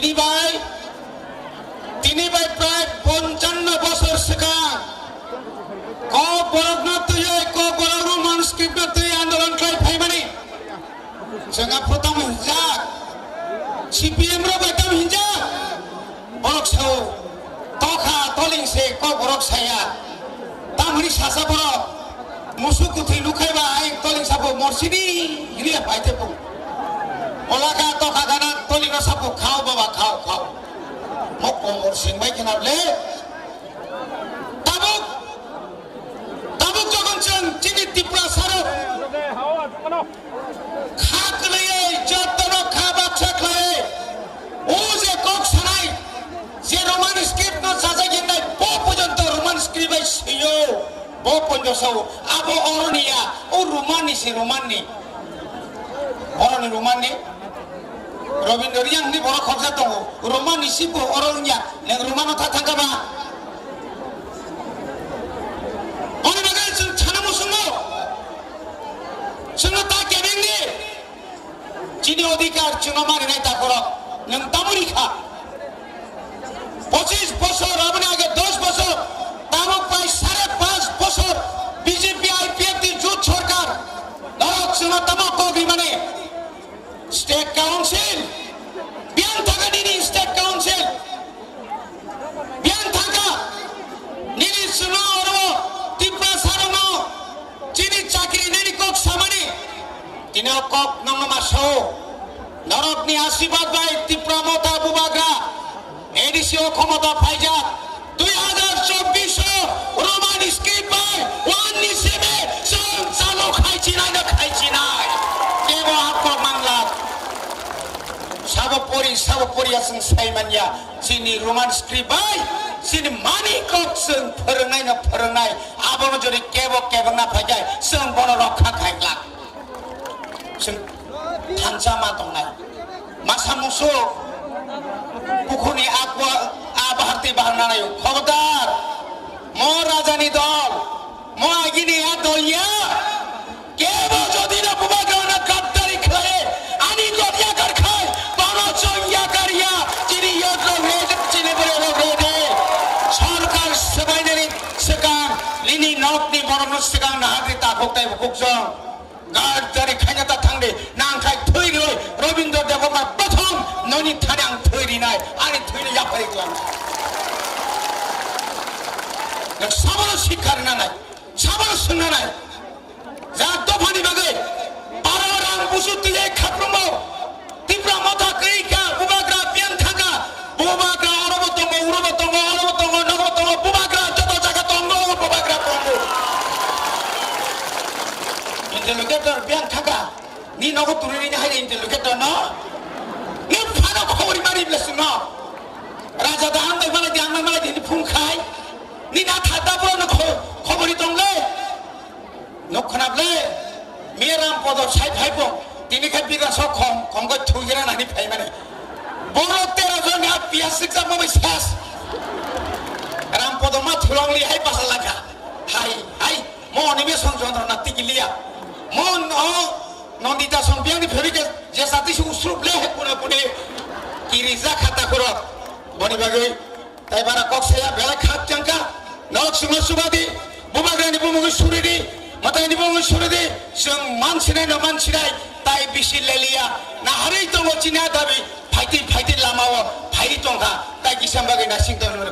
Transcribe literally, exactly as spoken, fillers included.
Tini bai, tini bai prai ponchano bosor swkang kok borokno twiwi, kok borok Roman script no twiwi andolon khlai phaimani. Chwng aphuru tamo hinjak, C P M rok bai tamo hinjak. Borok sao, tokha toling se kok borok saya. Tamoni sasa borok musuk kuthwi nukhai ba ayang toling sabo morsini hini pai te pung. Olaka tokha gana toling no sabo khao baba khao khao. Mokko morsing bai khena le. Tabuk, tabuk jogon chwng chini Tiprasa rok kha kwlaiwi jotono kha baksa khlaiwi o je kok sanai je Roman script no sajak hinai bo pojonto Roman script bai swiyo. Bo ponjo sao, abo oroni ya, o Roman ni se Roman ni. Boroni Roman ni. Robindra Reang ni borok khoroksa tongo. Roman ni si bo oro wngya. Neng Roman no tha thangka ba. Boni bagwi chwng sana musungo. Chwngno ta kebeng ni. Chini odhikar chwngno marinai takhorok nwng tamo rikha? Pochis bosor, aboni age dos bosor, tamo pai sare panch bosor B J P I P F T jut sorkar norok chwngno tamo kok rimani? State Council, biyang thangka nini State Council. Biyang thangka, nini chwngno oro Tiprasa rokno chini chakri nini kok samani. Tini o kok nongno ma sao. Norokni asibad bai Tipra Motha Bubagra A D C o khomota phaijak. Dui hajar chobbish o Roman script bai one ni simi chwng chalo khaichinai no khaichinai. Kebo hakok manglak. Sabo pori, sabo pori aswng sai manya. Chini Roman script bai, chini mani kok chwng phwrwngnai no phwrwngnai, abono jodi kebo kebengna phaikhe chwng bono rokha khailak. Chwng thansa ma tongnai. Masa musu pukhuni akwa a baharti baharnanai khobodar. Mo rajani dol, mo agini a dol ya. Kebo jodi no bubagrano gaddari khlai, ani dol yakar khai, bono chwng yakar ya, chini yot rok rede, chini bwrwi rok rede. Sorkar swbainani swkang, nini nokni borokno swkang nahardi takhuk tei bukhuk chwng. Gaddari khaina ta thangdi, nangkhai thwi rwi, Robindra Debbarma prothom noni thani ang thwi rinai, ani thwino yapari klang. Nwng sabono sikha rwnanai, sabono swngnanai. Ja dophani bagwi para rang busu twiwi khaprwngbo Tipra Motha kwrwi kha, bubagra biyang thangkha, bubagra orobo tongo, urobo tongo, orobo tongo, nogo tongo, bubagra joto jaga tongo, bubagra tongo. Interlocutor biyang thangkha, ni nogo turui ni hai interlocutor no, ni phano khobori mari blesung no. Raja da ang bai malai di, ang bai malai di, ni phung khai, ni na thata bro no kho-, khobori tong le. Nuk khna ble, miya Ram Podo sai phai bo, tini khe bigra sok khom, khom khe thwi gira nani phai mani. Boro tero jon ya piyas siksa mo bai ses. Ram Podo ma thulong li hai pasa laka. Hai, hai, mo ni be song jon na tiki liya. Mo no, Nondita song biyang ni phebike je sati su usrup le he pune pune. Kiri za khata khoro. Boni bagwi. Tai bara kok saya belai khak changka. Norok sungno subadi. Bubagrani bumungwi suridi. Mataini bumungwi suridi. Chwng mansinai no mansinai. Tai bisi lelia. Naharwi tongo chini a dabi. Phaiti phaiti lamao. Phai tongkha. Tai kisam bagwi nasing tongno.